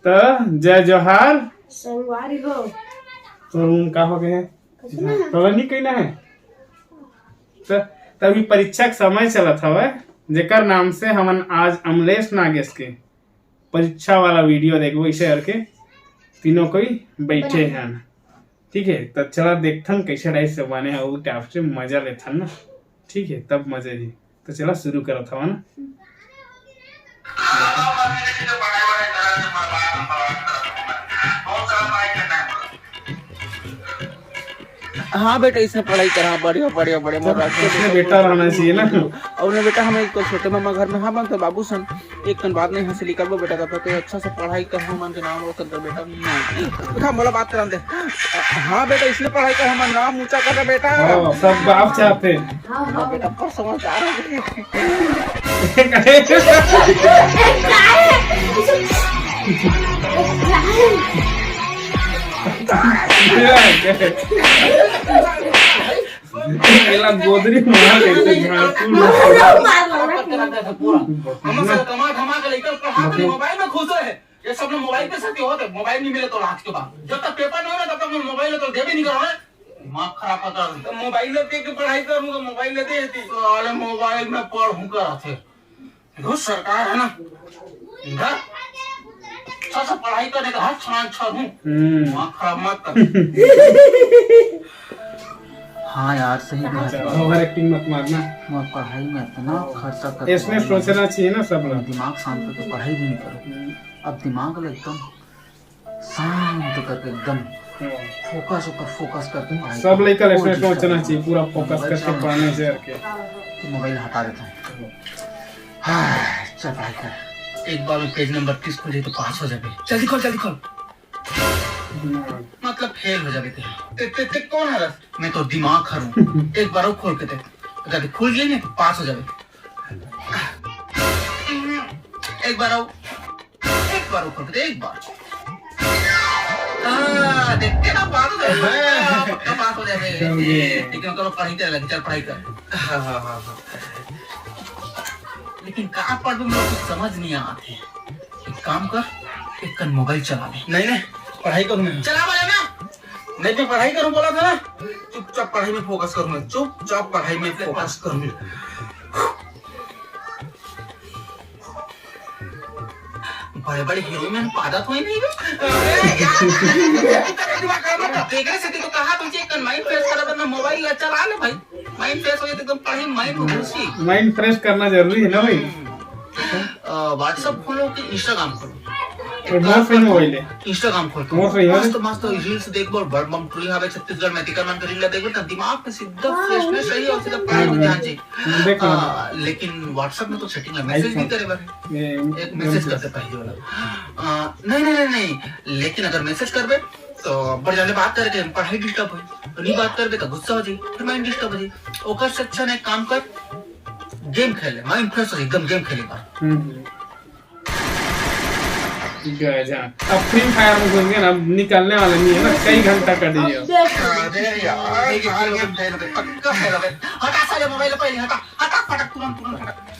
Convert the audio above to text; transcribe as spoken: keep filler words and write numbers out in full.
त जय जोहार। संगवारी हो। तोर मुंह का हो गए हे? कुछ नहीं। तोला नहीं कहना है? त तभी परीक्षा के समय चलत हवय, जेकर नाम से हमन आज अमलेश नागेश के परीक्षा वाला video देखबो, इसे करके तीनों कोई बैठे हैं। ठीक है, त चला देखथन कैसे रहे से माने, अउ टाप से मजा लेथन ना। ठीक है, तब मजा जी। त चला शुरू करत हवा ना। हाँ बेटा, इसने पढ़ाई करा, बढ़िया, बढ़िया, बढ़िया, मोर राज के इसने बेटा रहना चाहिए ना। और ने बेटा, हमें तो छोटे मामा घर में, हाँ, मन तो बाबू सन, एक कन बात नहीं हंसी निकलबो बेटा, तब तक अच्छा से पढ़ाई कर, हमन के नाम रोशन कर बेटा। नहीं, बेटा, मोला बात करन दे। हाँ बेटा, इसने पढ़ाई कर, हमर नाम ऊंचा कर दे बेटा। हाँ, सब बाप चाहते हैं। हाँ, हाँ। बेटा, पर समझदार हो गए। एला गोदरी मार देते झांकू। पूरा। हम सब कमा धमा के लेकर पढ़ा के मोबाइल में घुसे हैं। ये सब लोग मोबाइल पे सती होते, मोबाइल नहीं मिले तो आज के बाद। जब तक पेपर नहीं होना, तब तक मैं मोबाइल तो देवे नहीं करूँगा। दिमाग खराब करता है। तो मोबाइल ले दे के पढ़ाई करूँगा, मोबाइल ले दे देती। साले मोबाइल में पढ़ूँ कर थे। देखो सरकार है ना, इधर अच्छा सा पढ़ाई करने का हर छान छान हूँ। हम्म। दिमाग खराब मत कर। हाँ यार, सही बात है। अच्छा, ओवर एक्टिंग मत मारना। मैं पढ़ाई में इतना खर्चा करता इसमें हूँ, सोचना चाहिए ना सब लोग। दिमाग शांत करके पढ़ाई भी नहीं करो। हम्म। अब दिमाग ला एकदम शांत करके एकदम हम्म। फोकस ऊपर फोकस करके पढ़ाई सब करो। लइका कोई इसमें दिक्कत सोचना नहीं। चाहिए, पूरा फोकस मोबाइल करके सामने पढ़ने से करके। तो मोबाइल हटा देता हूँ। हाँ, चल पढ़ाई कर। एक बार में पेज नंबर तीस खुल जाए तो पास हो जाबे। जल्दी खोल, जल्दी खोल। हम्म। मतलब फेल हो जाबे ते। ते, ते, ते कौन है? मैं तो दिमाग हर हूँ। एक बार और खोल के देख। अगर खुल गई ना तो पास हो जाबे। एक बार और, एक बार और खोल के देख, एक बार। हाँ, देख के ना पास हो जाबे। पक्का पास हो जाबे। समझे। लेकिन करो पढ़ाई कर लगे, चल पढ़ाई कर। हाँ, हाँ, हाँ, हाँ। लेकिन का पढ़बे, मोला कुछ समझ नहीं आत हे। एक काम कर, एक कन मोबाइल चला ले। नहीं, नहीं, पढ़ाई करूँ मैं। चला वाला ना। नहीं, मैं पढ़ाई करूँ बोला था ना। चुपचाप पढ़ाई में फोकस करूँ मैं, चुपचाप पढ़ाई में फोकस करूँ। बड़े-बड़े हीरो मन पैदा तो ही नहीं बे। अरे यार, तेरे दिमाग खराब मत कर। तेरे से तो कहा तुझे एक कन माइंड फ्रेश करा, वरना मोबाइल ला चला ले भाई। माइंड फ्रेश हो जाए तो एकदम पढ़े माइंड में घुसी। माइंड फ्रेश करना जरूरी है ना भाई? अ, WhatsApp खोलो कि Instagram खोलो। और मोर सही मोबाइल है। Instagram खोल के मोर सही है। मस्त, मस्त reels देखबो, बड़ बम टुरी हवे छत्तीसगढ़ में, तेकर मन के reel देखबो, त दिमाग में सीधा freshness रही और सीधा पढ़ाई में ध्यान जाई। देख लो। अ, लेकिन WhatsApp में तो setting है, message भी करे बर। ये एक message करते पहले वाला। अ, नहीं, नहीं, नहीं, नहीं, लेकिन अगर message करबे, तो बड़ जाने बात करके पढ़ाई disturb होई, तो नहीं बात करबे तो गुस्सा हो जाई, फिर mind disturb हो जाई। ओकर से अच्छा ना एक काम कर, game खेल ले, mind fresh हो जाई, एकदम game खेले बार। हम्म। गजब। अब Free Fire में घुस गए ना, अब निकलने वाला नहीं है ना, कई घंटा कट गया। अरे यार, ये game fail हो गए, पक्का fail हो गए। हटा साले मोबाइल पहले, हटा, हटा, फटक, तुरंत, तुरंत हटा।